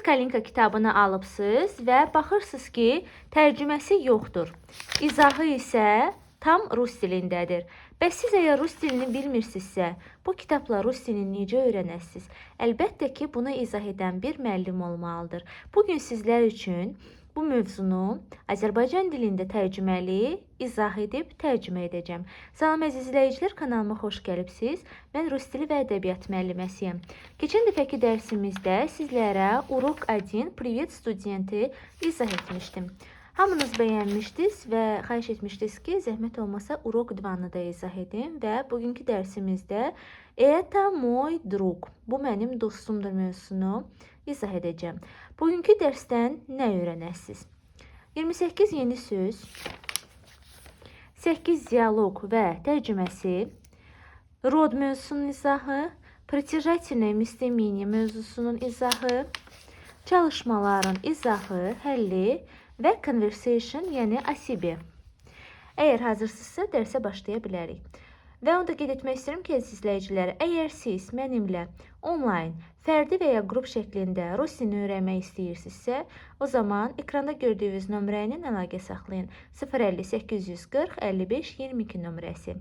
Kalinka kitabını alıbsınız və baxırsınız ki, tərcüməsi yoxdur. İzahı isə tam rus dilindədir. Bəs siz əgər rus dilini bilmirsinizsə, bu kitabla rus dilini necə öyrənəsiniz? Əlbəttə ki, bunu izah edən bir müəllim olmalıdır. Bugün sizlər üçün bu mövzunu Azərbaycan dilində tərcüməli, izah edib tərcümə edəcəm. Salam əziz izləyicilər, kanalıma xoş gəlibsiz. Mən rus dili və ədəbiyyat müəlliməsiyəm. Keçən dəfəki dərsimizdə sizlərə Урок 1 Привет, студенты izah etmişdim. Hamınız bəyənmişdiniz və xahiş etmişdiniz ki, zəhmət olmasa Урок 2-nı da izah edin və bugünkü dərsimizdə Это мой друг. Bu mənim dostumdur mövzusunu izah edəcəm. Bugünkü dərsdən nə öyrənəsiniz? 28 yeni söz, 8 dialoq və tərcüməsi, rod mövzusunun izahı, притяжательное местоимение mövzusunun izahı, çalışmaların izahı, həlli və conversation, yəni о себе. Əgər hazırsınızsa, dərsə başlaya bilərik. Və onu da qeyd etmək istəyirəm ki, əziz izləyicilər, əgər siz mənimlə onlayn, fərdi və ya qrup şəklində rus dilini öyrənmək istəyirsinizsə, o zaman ekranda gördüyünüz nömrə ilə əlaqə saxlayın. 050 840 55 22 nömrəsi.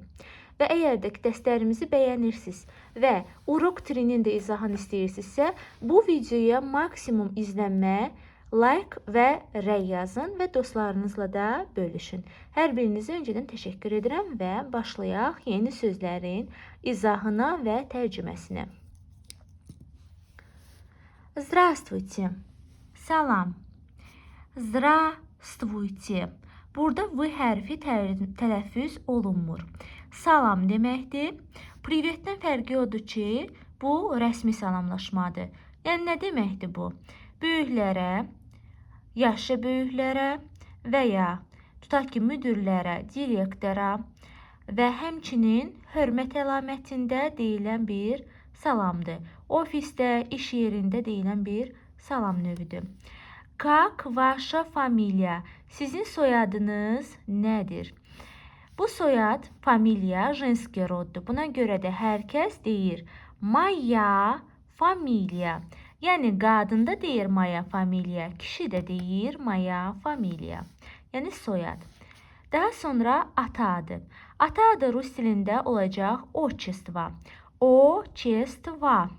Və əgər də ki, dərslərimizi bəyənirsiniz və Урок 3-nin də izahını istəyirsinizsə, bu videoya maksimum izlənmə, like və rəy yazın və dostlarınızla da bölüşün. Hər birinizə öncədən təşəkkür edirəm və başlayaq yeni sözlərin izahına və tərcüməsinə. Здравствуйте. Salam. Здравствуйте. Burada V hərfi tələffüz olunmur. Salam deməkdir. Приветdən fərqi odur ki, bu rəsmi salamlaşmadır. Yəni nə deməkdir bu? Böyüklərə, yaşı böyüklərə və ya tutaq ki, müdirlərə, direktora və həmçinin hörmət əlamətində deyilən bir salamdır. Ofisdə, iş yerində deyilən bir salam növüdür. Как ваша фамилия? Sizin soyadınız nədir? Bu soyad, фамилия женский roddur. Buna görə də hər kəs deyir моя фамилия. Yəni qadın da deyir моя фамилия, kişi də deyir моя фамилия. Yəni soyad. Daha sonra ata adı. Ata adı rus dilində olacaq отчество. Отчество.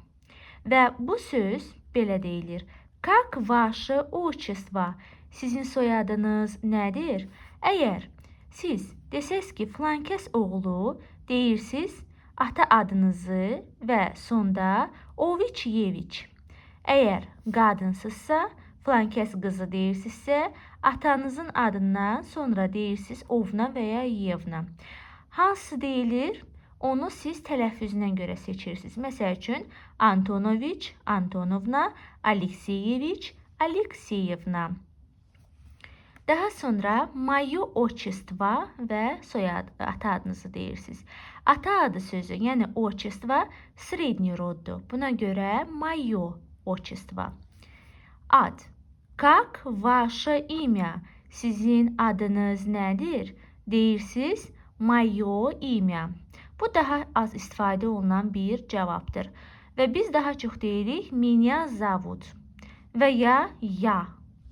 Və bu söz belə deyilir. Как ваше отчество? Sizin soyadınız nədir? Əgər siz desəz ki, filankəs oğlu, deyirsiz ata adınızı və sonda ovich, yevich. Əgər qadınsızsa, filankəs qızı deyirsinizsə, atanızın adından sonra deyirsiz ovna və ya yevna. Hansı deyilir? Onu siz tələffüzünə görə seçirsiniz. Məsəl üçün Antonoviç, Antonovna, Alekseyeviç, Alексеевна. Daha sonra моё отчество və soyad, ata adınızı deyirsiniz. Ata adı sözü, yəni отчество средний roddur. Buna görə моё отчество. Ad. Как ваше имя? Sizin adınız nədir? Deyirsiz моё имя. Bu daha az istifadə olunan bir cavabdır. Və biz daha çox deyirik меня зовут və ya я.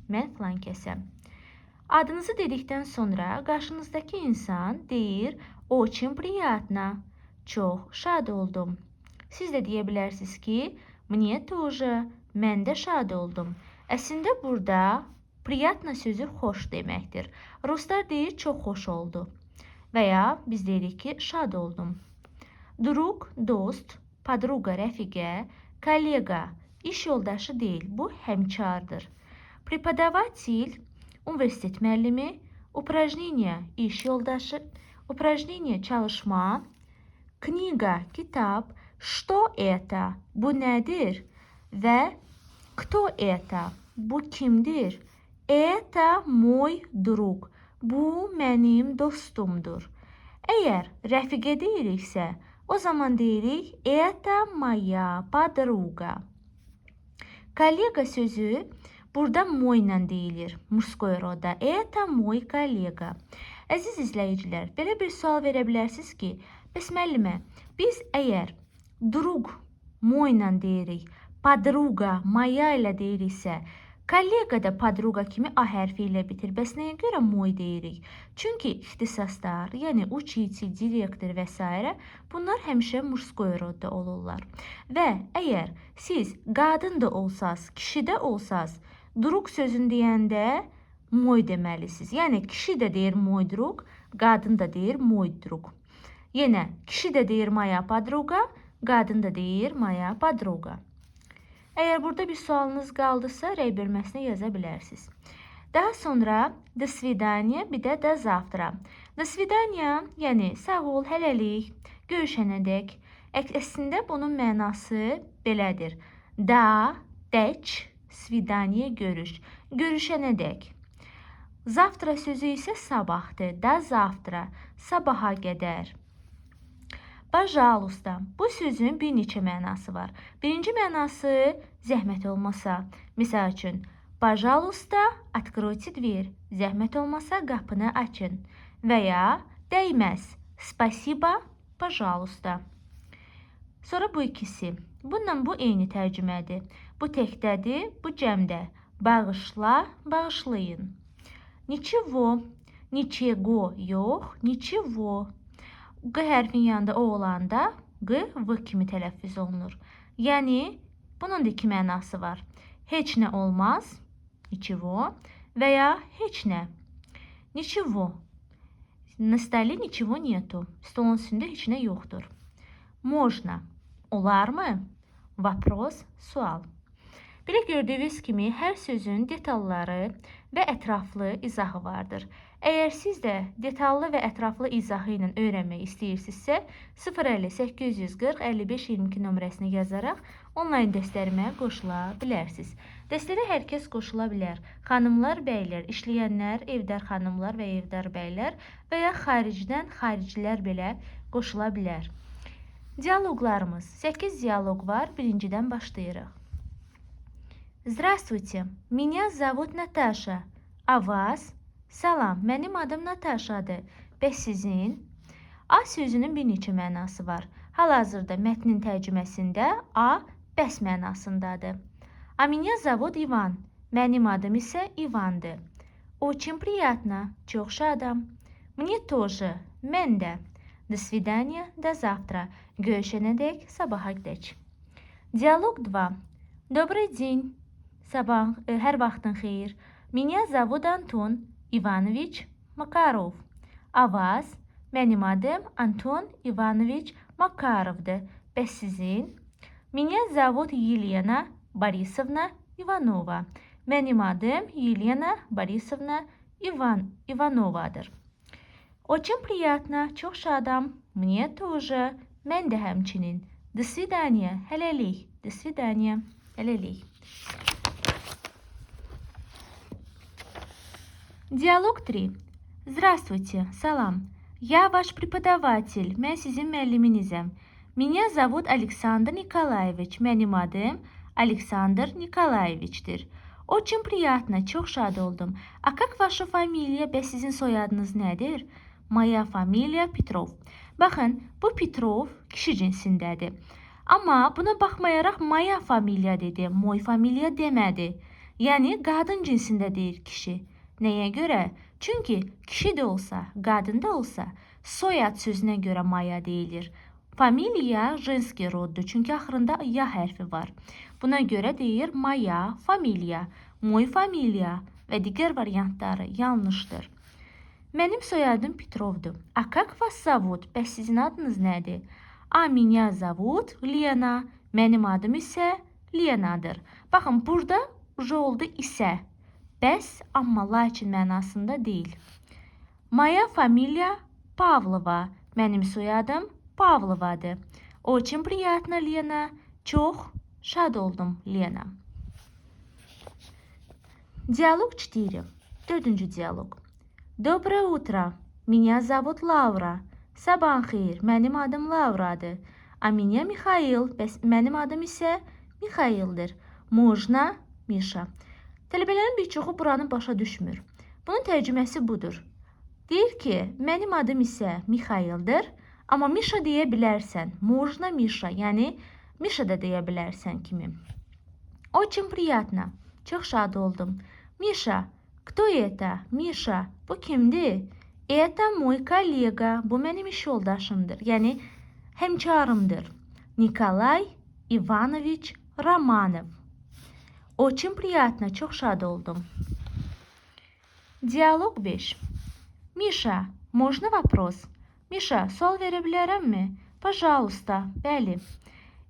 Mən filan kəsəm. Adınızı dedikdən sonra qarşınızdakı insan deyir очень приятно. Çox şad oldum. Siz də deyə bilərsiniz ki, мне тоже. Mən də şad oldum. Əslində burada приятно sözü xoş deməkdir. Ruslar deyir çox xoş oldu. Və ya biz deyirik ki, şad oldum. Друг, dost, подруга, rəfiqə, коллега, iş yoldaşı deyil, bu həmkardır. Преподаватель, universitet müəllimi, упражнение, iş yoldaşı, упражнение, çalışma, книга, kitab, что это, bu nədir və кто это, bu kimdir? Это мой друг. Bu mənim dostumdur. Əgər rəfiqə deyiriksə, o zaman deyirik это моя подруга. Коллега sözü burada мой ilə deyilir. Мужской rodda. Это мой коллега. Əziz izləyicilər, belə bir sual verə bilərsiniz ki, bəs müəllimə, biz əgər друг мой ilə deyirik, Подруга, моя ilə deyiriksə, kollega da подруга kimi A hərfi ilə bitir. Bəs nəyə görə мой deyirik? Çünki ixtisaslar, yəni учитель, direktor və s. bunlar həmişə мужской rodda olurlar. Və əgər siz qadın da olsaz, kişi də olsaz, друг sözünü deyəndə мой deməlisiniz. Yəni kişi də deyir мой друг, qadın da deyir мой друг. Yenə kişi də deyir моя подруга, qadın da deyir моя подруга. Əgər burada bir sualınız qaldısa, rəy bölməsinə yaza bilərsiniz. Daha sonra до свидания, bir də до завтра. До свидания, yəni sağ ol, hələlik, görüşənədək. Əslində bunun mənası belədir. Da, dək, свидание, görüş. Görüşənədək. Завтра sözü isə sabahdır. Da завтра, sabaha qədər. Пожалуйста. Bu sözün bir neçə mənası var. Birinci mənası zəhmət olmasa. Misal üçün, пожалуйста, откройте дверь. Zəhmət olmasa qapını açın. Və ya dəyməz. Спасибо, пожалуйста. Sonra bu ikisi. Bununla bu eyni tərcümədir. Bu təkdədir, bu cəmdə. Bağışla, bağışlayın. Ничего, ничего yox, ничего. Q hərfinin yanında o olanda Q, V kimi tələffüz olunur. Yəni, bunun da iki mənası var. Heç nə olmaz, ничего, və ya heç nə. Ничего. На столе ничего нету. Stolun üstündə heç nə yoxdur. Можно. Olarmı? Вопрос, sual. Belə gördüyünüz kimi hər sözün detalları və ətraflı izahı vardır. Əgər siz də detallı və ətraflı izahı ilə öyrənmək istəyirsinizsə, 050 840 55 22 nömrəsinə yazaraq onlayn dərslərimə qoşula bilərsiniz. Dərslərə hər kəs qoşula bilər. Xanımlar, bəylər, işləyənlər, evdar xanımlar və evdar bəylər və ya xaricdən xaricilər belə qoşula bilər. Dialoqlarımız. 8 dialoq var. Birincidən başlayırıq. Здравствуйте, меня зовут Наташа. А вас? Salam, mənim adım Nataşadır. Bəs sizin? А sözünün bir neçə mənası var. Hal-hazırda mətnin tərcüməsində а bəs mənasındadır. А меня зовут Иван. Mənim adım isə İvandır. Очень приятно. Çox şadam. Мне тоже. Mən də. До свидания, до завтра. Görüşənədək, sabaha dək. Диалог 2. Добрый день. Sabah, hər vaxtın xeyir. Меня зовут Антон Иванович Макаров. А вас? Mənim adım Anton Ivanoviç Makarovdur. Bəs sizin? Меня зовут Елена Борисовна Ivanova. Mənim adım Yelena Borisovna Ivanovadır. Очень приятно. Çox şadam. Мне тоже. Mən də həmçinin. До свидания. Hələlik. До свидания. Hələlik. Диалог 3. Здравствуйте, salam. Я ваш преподаватель. Mən sizin müəlliminizəm. Меня зовут Александр Николаевич. Mənim adım Александр Nikolayeviçdir. Очень приятно, çox şad oldum. А как ваша фамилия? Bəs sizin soyadınız nədir? Моя фамилия Petrov. Baxın, bu Petrov kişi cinsindədir. Amma buna baxmayaraq моя фамилия dedi, мой фамилия demədi. Yəni qadın cinsində deyir kişi. Nəyə görə? Çünki kişi də olsa, qadın da olsa soyad sözünə görə моя deyilir. Фамилия женский roddur. Çünki axırında я hərfi var. Buna görə deyir моя фамилия, мой фамилия və digər variantları yanlışdır. Mənim soyadım Petrovdur. А как вас зовут? Bəs sizin adınız nədir? А меня зовут Lena. Mənim adım isə Lenadır. Baxın, burada уже oldu isə. Bəs, amma lakin mənasında deyil. Моя фамилия Pavlova. Mənim soyadım Pavlovadır. Очень приятно, Lena. Çox şad oldum, Lena. Диалог 4. Dördüncü dialoq. Доброе утро. Меня зовут Laura. Sabahın xeyir. Mənim adım Lauradır. А меня Михаил. Bəs mənim adım isə Mixaildir. Можно Misha. Tələbələrin bir çoxu buranı başa düşmür. Bunun tərcüməsi budur. Deyir ki, mənim adım isə Mixaildir, amma Misha deyə bilərsən. Можно Misha, yəni Misha da deyə bilərsən kimi. Очень приятно. Çox şad oldum. Миша, кто это? Mişa, bu kimdir? Это мой коллега. Bu mənim iş yoldaşımdır. Yəni həmkarımdır. Nikolay Ivanoviç Romanov. Очень приятно. Çox şad oldum. Диалог 5. Миша, можно вопрос? Mişa, sual verə bilərəmmi? Пожалуйста. Bəli.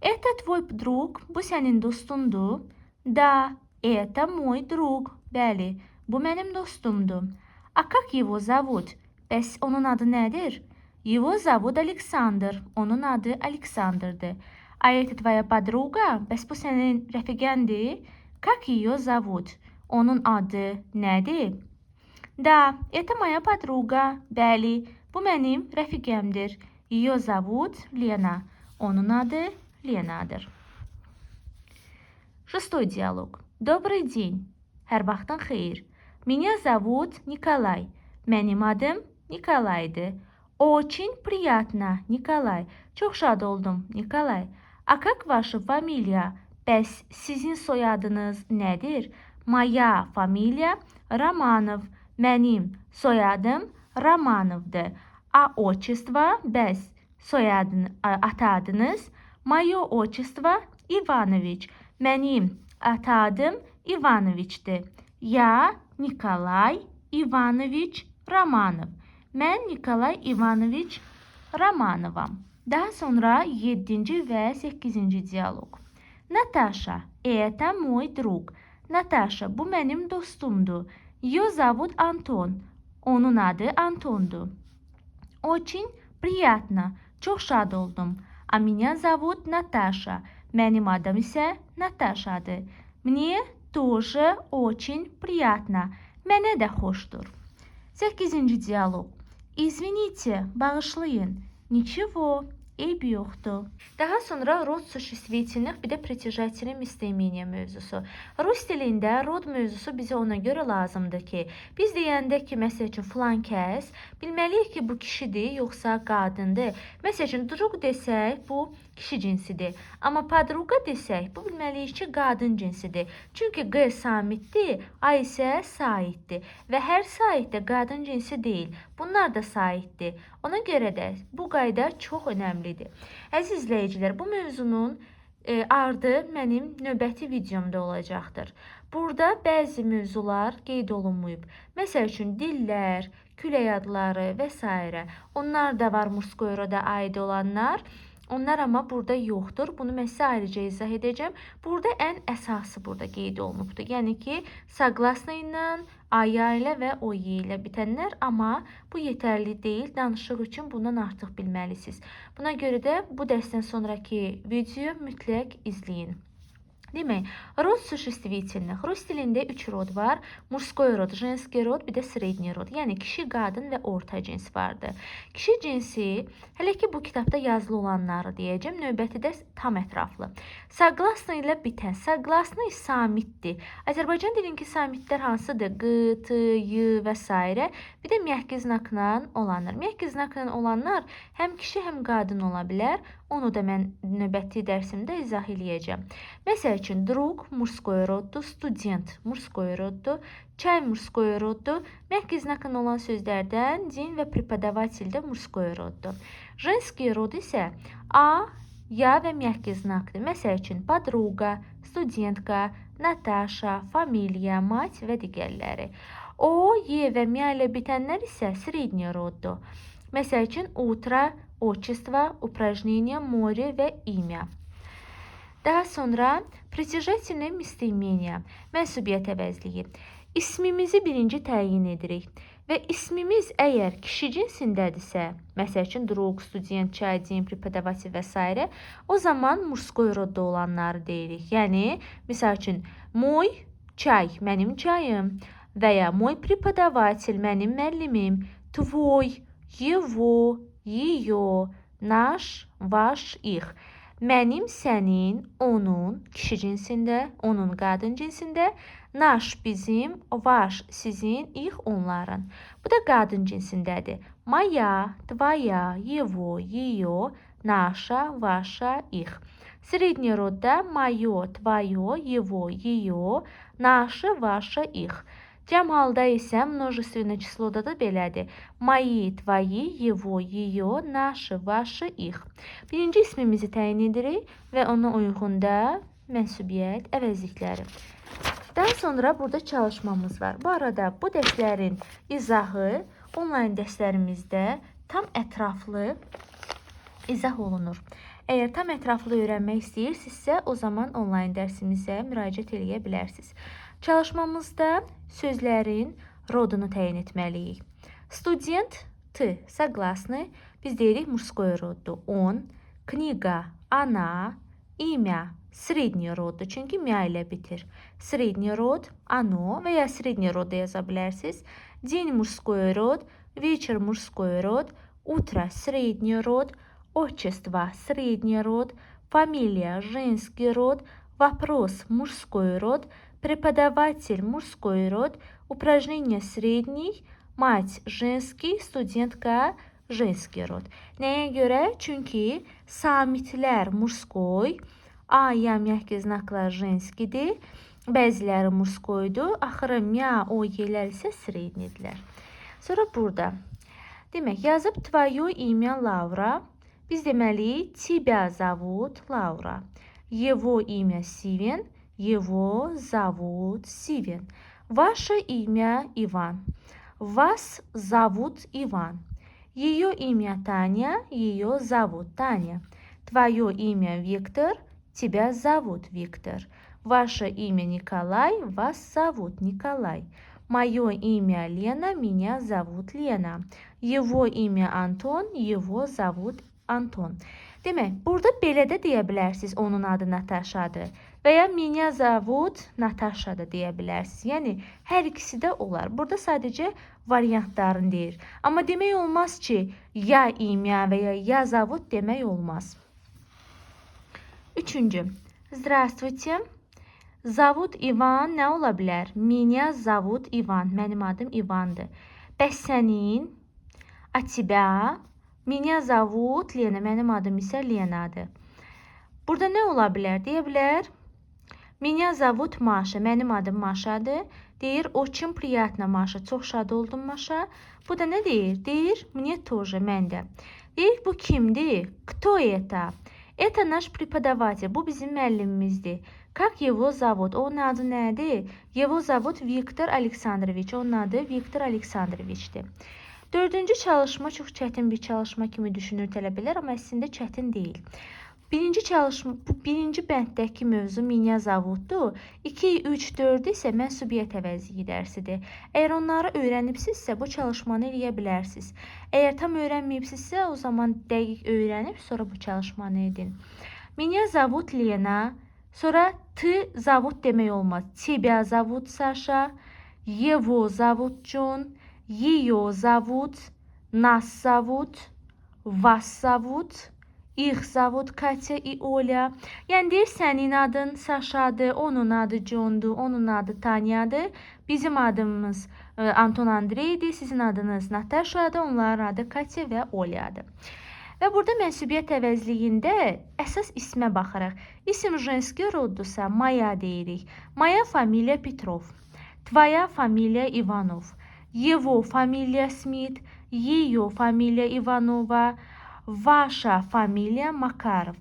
Это твой друг? Bu sənin dostundur? Да, это мой друг. Bəli, bu mənim dostumdur. А как его зовут? Bəs onun adı nədir? Его зовут Александр. Onun adı Александрdır. А это твоя подруга? Bəs bu sənin rəfiqəndir? Как ее зовут? Onun adı nədir? Да, это моя подруга. Bəli, bu mənim rəfiqəmdir. Ее зовут Lena. Onun adı Lenadır. Шестой диалог. Добрый день. Hər vaxtın xeyir. Меня зовут Николай. Mənim adım Nikolaydır. Очень приятно, Nikolay. Çox şad oldum, Nikolay. А как ваша фамилия? Bəs sizin soyadınız nədir? Моя фамилия Romanov. Mənim soyadım Romanovdur. А отчество? Bəs soyadın, ata adınız? Моё отчество Ivanoviç. Mənim ata adım Ivanoviçdir. Я Nikolay Ivanoviç Romanov. Mən Nikolay Ivanoviç Romanovam. Daha sonra 7-ci və 8-ci dialoq. Наташа, это мой друг. Natasha, bu mənim dostumdur. Ее зовут Антон. Onun adı Antondur. Очень приятно. Çox şad oldum. А меня зовут Наташа. Mənim adım isə Natashadır. Мне тоже очень приятно. Mənə də xoşdur. 8-ci dialoq. Извините, bağışlayın. Ничего, eybi yoxdur. Daha sonra род существительных, bir də притяжательное местоимение mövzusu. Rus dilində rod mövzusu bizə ona görə lazımdır ki, biz deyəndə ki, məsəl üçün filan kəs, bilməliyik ki, bu kişidir yoxsa qadındır. Məsəl üçün друг desək, bu kişi cinsidir. Amma подруга desək, bu bilməliyik ki, qadın cinsidir. Çünki Q samitdir, A isə saitdir və hər sait də qadın cinsi deyil. Bunlar da saitdir. Ona görə də bu qayda çox önəmlidir. Əziz izləyicilər, bu mövzunun ardı mənim növbəti videomda olacaqdır. Burada bəzi mövzular qeyd olunmayıb. Məsəl üçün dillər, külək adları və s. Onlar da var мужской роda aid olanlar. Onlar amma burada yoxdur. Bunu mən sizə ayrıca izah edəcəm. Burada ən əsası burada qeyd olunubdur. Yəni ki, согласный ilə, ая ilə və ое ilə bitənlər, amma bu yetərli deyil. Danışıq üçün bundan artıq bilməlisiniz. Buna görə də bu dərsdən sonrakı videoyu mütləq izləyin. Demək, род существительных. Rus dilində 3 rod var. Мужской род, женский род, bir də средний rod. Yəni kişi, qadın və orta cins vardır. Kişi cinsi, hələ ki bu kitabda yazılı olanları deyəcəm, növbəti dərs tam ətraflı. Согласный ilə bitən, согласный samitdir. Azərbaycan dilindəki samitlər hansıdır? Q, T, Y və s. Bir də мягкий знakla olanlar. Мягкий знakla olanlar həm kişi, həm qadın ola bilər. Onu da mən növbəti dərsimdə izah eləyəcəm. Məsəl üçün, друг мужской roddur, студент мужской roddur, чай мужской roddur. Мягкий знakla olan sözlərdən день və преподаватель də мужской roddur. Женский rod isə A, я və мягкий знakdır. Məsəl üçün, подруга, студентка, Наташа, фамилия, мать və digərləri. O, Е və мя ilə bitənlər isə средний roddur. Məsəl üçün, утро, отчество, упражнение, море və имя. Daha sonra притяжательное местоимение, mənsubiyyət əvəzliyi. İsmimizi birinci təyin edirik və ismimiz əgər kişi cinsindədirsə, məsəl üçün друг, студент, чай, день, преподаватель və s. o zaman мужской rodda olanları deyirik. Yəni, misal üçün, мой чай, mənim çayım və ya мой преподаватель, mənim müəllimim, твой, его, ее, наш, ваш, их. Mənim, sənin, onun kişi cinsində, onun qadın cinsində, наш bizim, ваш sizin, их onların. Bu da qadın cinsindədir. Моя, твоя, его, ее, наша, ваша, их. Средний rodda моё, твоё, его, её, наше, ваше, их. Cəm halda isə множественное числоda da belədir. Мои, твои, его, её, наши, ваши, их. Birinci ismimizi təyin edirik və ona uyğun da mənsubiyyət əvəzlikləri. Daha sonra burada çalışmamız var. Bu arada bu dərslərin izahı onlayn dərslərimizdə tam ətraflı izah olunur. Əgər tam ətraflı öyrənmək istəyirsinizsə, o zaman onlayn dərsimizə müraciət eləyə bilərsiniz. Çalışmamızda sözlərin rodunu təyin etməliyik. Студент ты согласны. Biz deyirik мужской roddur. Он, книга, она, имя средний roddur. Çünki мя ilə bitir. Средний род, оно və ya средний rod da yaza bilərsiniz. День мужской род, вечер мужской род, утро средний род, отчество средний род, фамилия женский род, вопрос мужской род, преподаватель мужской род, упражнение средний, мать женский, студентка женский род. Nəyə görə? Çünki samitlər мужской, а, я мягкий знакlar женскийdir. Bəziləri мужскойdur. Axırı мя, о, еlər isə среднийdirlər. Sonra burada. Demək, yazıb твоё имя Laura. Biz deməliyik тебя зовут Laura. Его имя Стивен. Его зовут Стивен. Ваше имя Иван. Вас зовут Иван. Ее имя Таня. Ее зовут Таня. Твое имя Виктор. Тебя зовут Виктор. Ваше имя Николай. Вас зовут Николай. Мое имя Лена. Меня зовут Лена. Его имя Антон. Его зовут Антон. Demək, burada belə də deyə bilərsiniz, onun adı Nataşadır. Və ya меня зовут Natasha da deyə bilərsiniz. Yəni hər ikisi də olar. Burada sadəcə variantlarını deyir. Amma demək olmaz ki, я имя və ya я зовут demək olmaz. Üçüncü. Здравствуйте. Зовут Ivan nə ola bilər? Меня зовут Ivan. Mənim adım İvandır. Bəs sənin? А тебя? Меня зовут Lena. Mənim adım isə Lenadır. Burada nə ola bilər? Deyə bilər. Меня зовут Maşa. Mənim adım Maşadır. Deyir, очень приятно, Maşa. Çox şad oldum, Maşa. Bu da nə deyir? Deyir, мне тоже, mən də. Deyir, bu kimdir? Кто это? Это наш преподаватель. Bu bizim müəllimimizdir. Как его зовут? Onun adı nədir? Его зовут Viktor Aleksandroviç. Onun adı Viktor Aleksandroviçdir. Dördüncü çalışma çox çətin bir çalışma kimi düşünür tələbələr, amma əslində çətin deyil. Birinci çalışma, bu birinci bənddəki mövzu меня зовутdur. 2, 3, 4 isə mənsubiyyət əvəzliyi dərsidir. Əgər onları öyrənibsinizsə, bu çalışmanı eləyə bilərsiniz. Əgər tam öyrənməyibsinizsə, o zaman dəqiq öyrənib sonra bu çalışmanı edin. Меня зовут Lena. Sonra ты зовут demək olmaz. Тебя зовут Саша. Его зовут John. Ее зовут. Нас зовут. Вас зовут. Их зовут Katya и Оля. Yəni deyir sənin adın Saşadır, onun adı Johndur, onun adı Tanyadır. Bizim adımız Anton Andreydir, sizin adınız Natashadır, onların adı Katya və Olyadır. Və burada mənsubiyyət əvəzliyində əsas ismə baxırıq. İsim женский roddursa моя deyirik. Моя фамилия Петров. Твоя фамилия Иванов. Его фамилия Смит. Ее фамилия Иванова. Ваша фамилия Makarov.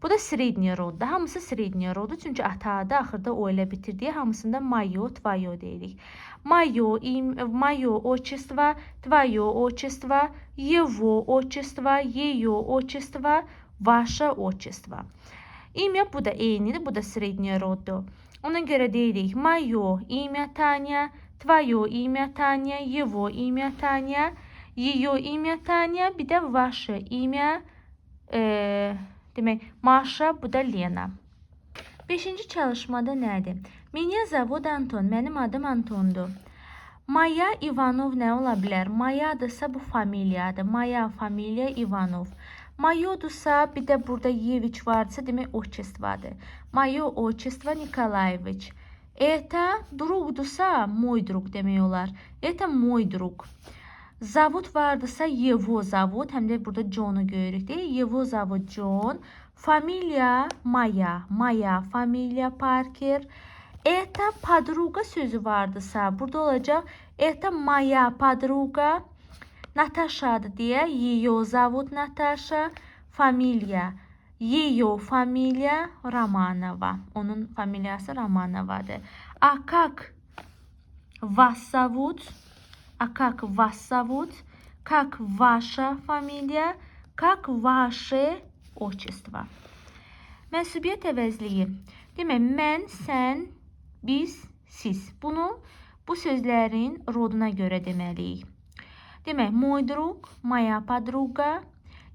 Bu da средний roddur. Hamısı средний roddur. Çünki ata adı axırda o ilə bitir deyə hamısında моё, твоё deyirik. Моё, моё отчество, твоё отчество, его отчество, её отчество, ваше отчество. Имя bu da eynidir, bu da средний roddur. Ona görə deyirik моё имя Таня, твоё имя Таня, его имя Таня, ее имя Таня, bir də ваше имя demək Maşa, bu da Lena. Beşinci çalışmada nədir? Меня зовут Anton. Mənim adım Antondur. Моя Ivanov nə ola bilər? Mayadırsa bu familiyadır. Моя фамилия Ivanov. Моёdursa bir də burada Yeviç varsa demək отчествоdır. Моё отчество Nikolayeviç. Это другdursa мой друг demək olar. Это мой друг. Зовут vardısa его зовут. Həm də burada John'u görürük. Deyil? Его зовут John. Фамилия моя, моя фамилия Parker. Это подруга sözü vardısa, burada olacaq это моя подруга. Наташаdır deyə ее зовут Наташа. Фамилия, ее фамилия Romanova. Onun familiyası Romanovadır. А как вас зовут? А как вас зовут? Как ваша фамилия? Как ваше отчество? Mənsubiyyət əvəzliyi. Demək, mən, sən, biz, siz. Bunu bu sözlərin roduna görə deməliyik. Demək, мой друг, моя подруга,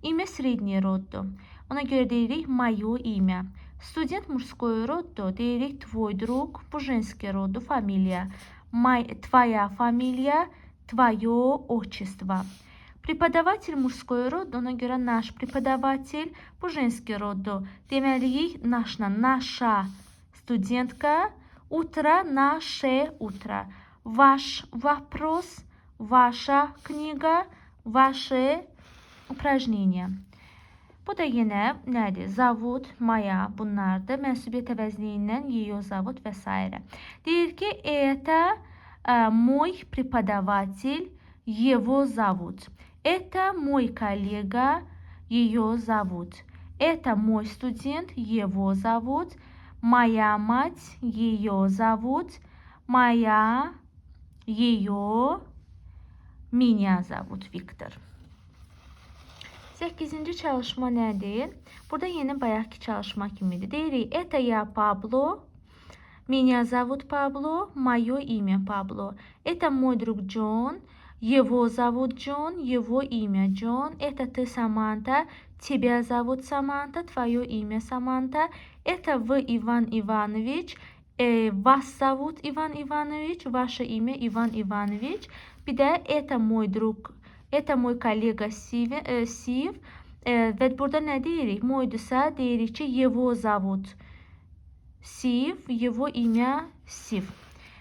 имя средний родdur. Ona görə deyirik моё имя. Студент мужской родdur. Deyirik твой друг. Bu женский родdur, фамилия. Твоя фамилия, твое отчество. Преподаватель мужской род, ona görə наш преподаватель. Bu женский roddur. Deməliyik нашla, наша студентка. Утро, наше утро. Ваш вопрос, ваша книга, ваше упражнение. Bu da yenə nədir? Зовут, моя bunlardır. Mənsubiyyət əvəzliyindən ее зовут və s. Deyir ki, это мой преподаватель, его зовут. Это мой коллега, ее зовут. Это мой студент, его зовут. Моя мать, ее зовут. Моя, ее, меня зовут Виктор. 8-ci çalışma nədir? Burada yenə bayaqki çalışma kimidir. Deyirik, это я Пабло. Меня зовут Пабло, мое имя Пабло. Это мой друг Джон. Его зовут Джон, его имя Джон. Это ты, Саманта. Тебя зовут Саманта, твое имя Саманта. Это вы, Иван Иванович. Вас зовут Иван Иванович, ваше имя Иван Иванович. Bir də это мой друг, это мой коллега Стив. Steve. Və burada nə deyirik? Moydursa deyirik ki, его зовут Steve, его имя Steve.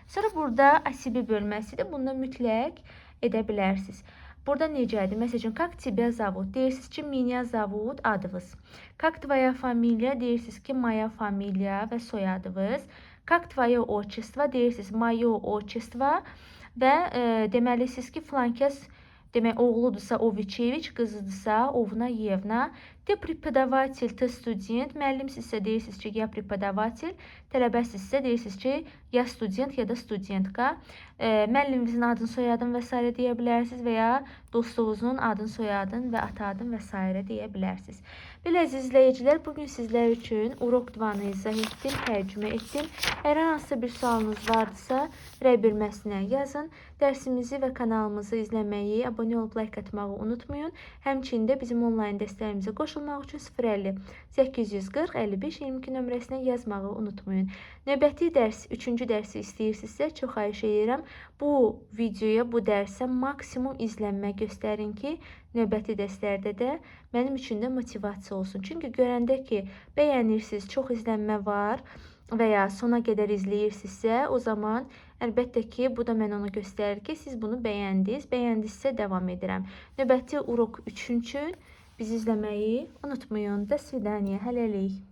Sonra burada о себе bölməsidir. Bunda mütləq edə bilərsiniz. Burada necədir? Məsəl üçün, как тебя зовут? Deyirsiniz ki, меня зовут adınız. Как твоя фамилия? Deyirsiniz ki, моя фамилия və soyadınız. Как твое отчество? Deyirsiniz, моё отчество və deməlisiniz ki, filan kəs, demək, oğludursa Oviçeviç, qızıdırsa Ovna, Yevna. Ты преподаватель, ты студент. Müəllimsinizsə deyirsiniz ki, я преподаватель. Tələbəsinizsə deyirsiniz ki, я студент ya da студентка. Müəlliminizin adını, soyadını və s. deyə bilərsiniz və ya dostunuzun adını, soyadını və ata adını və s. deyə bilərsiniz. Belə, əziz izləyicilər, bu gün sizlər üçün урок 2-nı izah etdim, tərcümə etdim. Əgər hansısa bir sualınız vardısa, rəy bölməsinə yazın. Dərsimizi və kanalımızı izləməyi, abunə olub like atmağı unutmayın. Həmçinin də bizim onlayn dərslərimizə qoşulmaq üçün 050 840 55 22 nömrəsinə yazmağı unutmayın. Növbəti dərs, 3-cü dərsi istəyirsinizsə, çox xahiş edirəm. Bu videoya, bu dərsə maksimum izlənmə göstərin ki, növbəti dərslərdə də mənim üçün də motivasiya olsun. Çünki görəndə ki, bəyənirsiniz, çox izlənmə var və ya sona qədər izləyirsinizsə, o zaman əlbəttə ki, bu da mənə onu göstərir ki, siz bunu bəyəndiniz. Bəyəndinizsə davam edirəm. Növbəti урок 3 üçün bizi izləməyi unutmayın. До свидания. Hələlik.